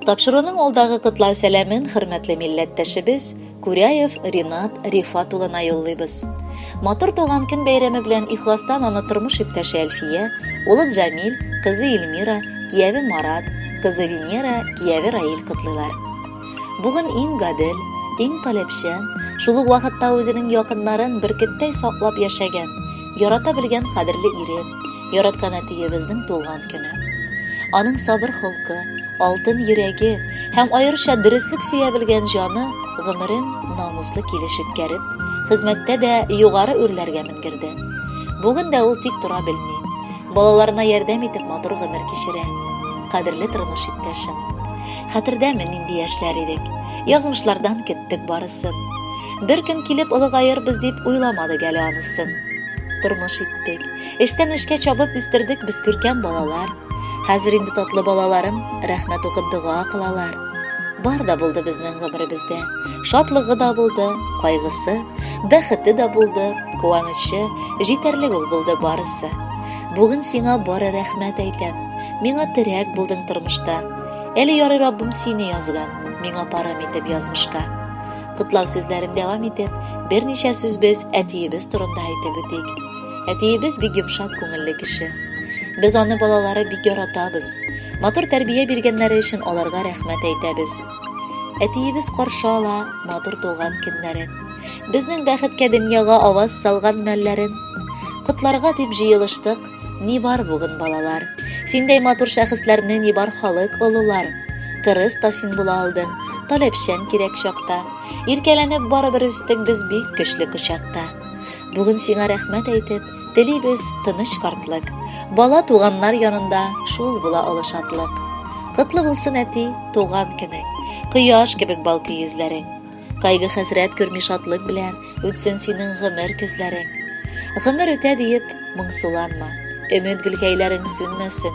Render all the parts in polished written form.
Тапшыруның алдагы котлау сәламен хөрмәтле милләттәшебез Куряев Ринат Рифат улына юллыйбыз. Матур туган көн бәйрәме белән ихластан аны тормыш иптәше Әлфия, улы Джамил, кызы Эльмира, кияве Марат, кызы Венера, кияве Раил котлыйлар. Бүген иң гадел, иң таләпчән, шул ук вакытта үзенең якыннарын бөркеттәй саклап яшәгән, ярата белгән кадерле ирем, яраткан әтиебезнең туган көне. Аның сабыр холкы, алтын йөрәге һәм аеруча дөреслек сөя белгән җаны гомерен намуслы килеш үткәреп, хезмәттә дә югары үрләргә менгерде. Бүген дә ул тик тора белми. Балаларына ярдәм итеп матур гомер кичерә. Кадерле тормыш иптәшем. Хәтердәме нинди яшьләр идек? Язмышлардан көттек барысын. Бер көн килеп олыгаербыз дип уйламадык әле анысын. Тормыш иттек. Эштән эшкә чабып үстердек без күркәм балалар. Хәзер инде татлы балаларым рәхмәт укып дога кылалар. Бар да булды безнең гомеребездә. Шатлыгы да булды, кайгысы, бәхете дә булды, куанычы, җитәрлек ул булды барысы. Бүген сиңа бары рәхмәт әйтәм. Миңа терәк булдың тормышта. Әле ярый Раббым сине язган, миңа парым итеп язмышка. Котлау сүзләрен дәвам итеп, берничә сүз без әтиебез турында әйтеп үтик. Әтиебез бик йомшак күңелле кеше. Без аны балалары бик яратабыз. Матур тәрбия биргәннәре өчен аларга рәхмәт әйтәбез. Әтиебез каршы ала матур туган көннәрен. Безнең бәхеткә дөньяга аваз салган мәлләрен. Котларга дип җыелыштык, ни бар бүген балалар. Синдәй матур шәхесләрне ни бар халык олылар. Кырыс та син була алдың, таләпчән кирәк чакта. Иркәләнеп барыбер үстек без бик көчле кочакта. Бүген сиңа рәхмәт әйтеп, телибез тыныч картлык. Бала туганнар янында шул була олы шатлык. Котлы булсын, әти, туган көнең. Кояш кебек балкый йөзләрең. Кайгы-хәсрәт күрми шатлык белән үтсен синең гомер көзләрең. Гомер үтә диеп, моңсуланма. Өмет гөлкәйләрең сүнмәсен.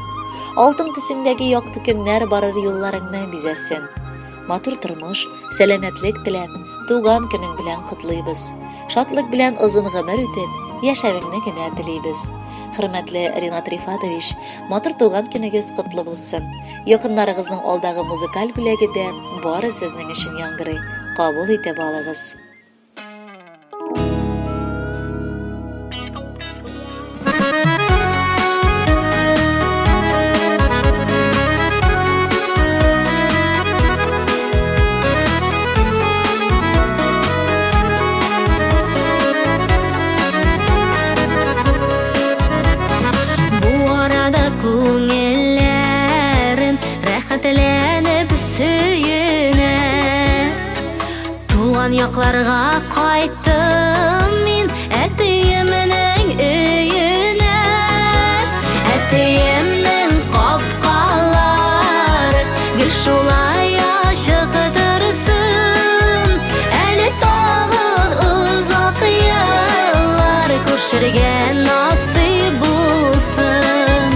Алтын төсендәге якты көннәр барыр юлларыңны бизәсен. Матур тормыш, сәламәтлек теләп, туган көнең белән котлыйбыз. Шатлык белән озын гомер үтеп, яшәвеңне генә телибез. Хөрмәтле Ринат Рифатович, матур туган көнегез котлы булсын. Якыннарыгызның алдагы музыкаль бүләге дә бары сезнең өчен яңгырый. Кабул итеп алыгыз. Бу арада күңелләрем рәхәтләнеп сөенә. Туган якларга кайттым мин әтиемнең өенә. Әтиемнең капкалары гел шулай ачык торсын. Әле тагын озак еллар күрешергә насыйп булсын.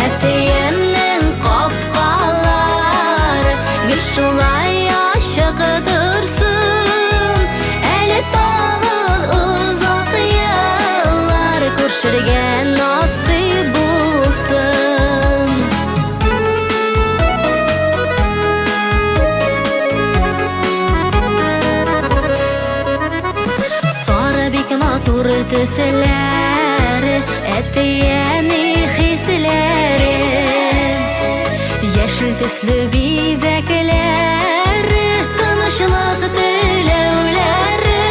Әтиемнең капкалары гел шулай ачык торсын. Әле тагын озак еллар күрешергә насыйп булсын. Сары бик матур төсләре, әти-әни хисләре. Яшел төсле бизәкләре, тынычлык теләүләре.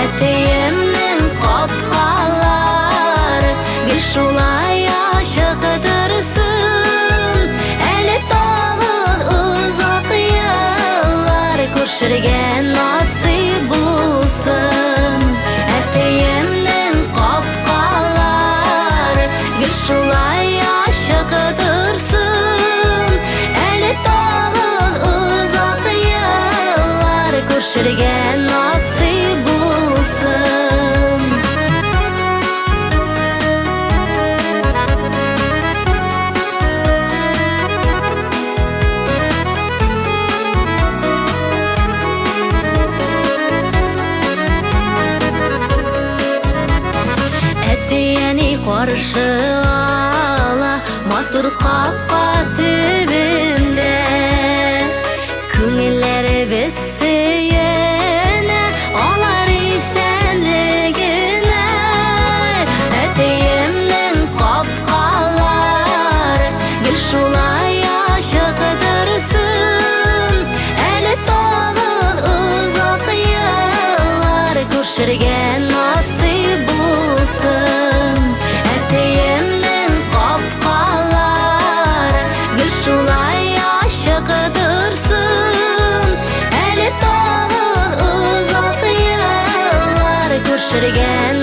Әтиемнең капкалары гел шулай ачык торсын. Әле тагын озак еллар күрешергә насыйп булсын. Әтиемнең капкалары гел шулай ачык торсын. Әле тагын озак еллар күрешергә насыйп булсын. Әти-әни каршы ала матур капка төбендә. Күрешергә насыйп булсын. Әтиемнең капкалары гел шулай ачык торсын. Әле тагын озак еллар күрешергә.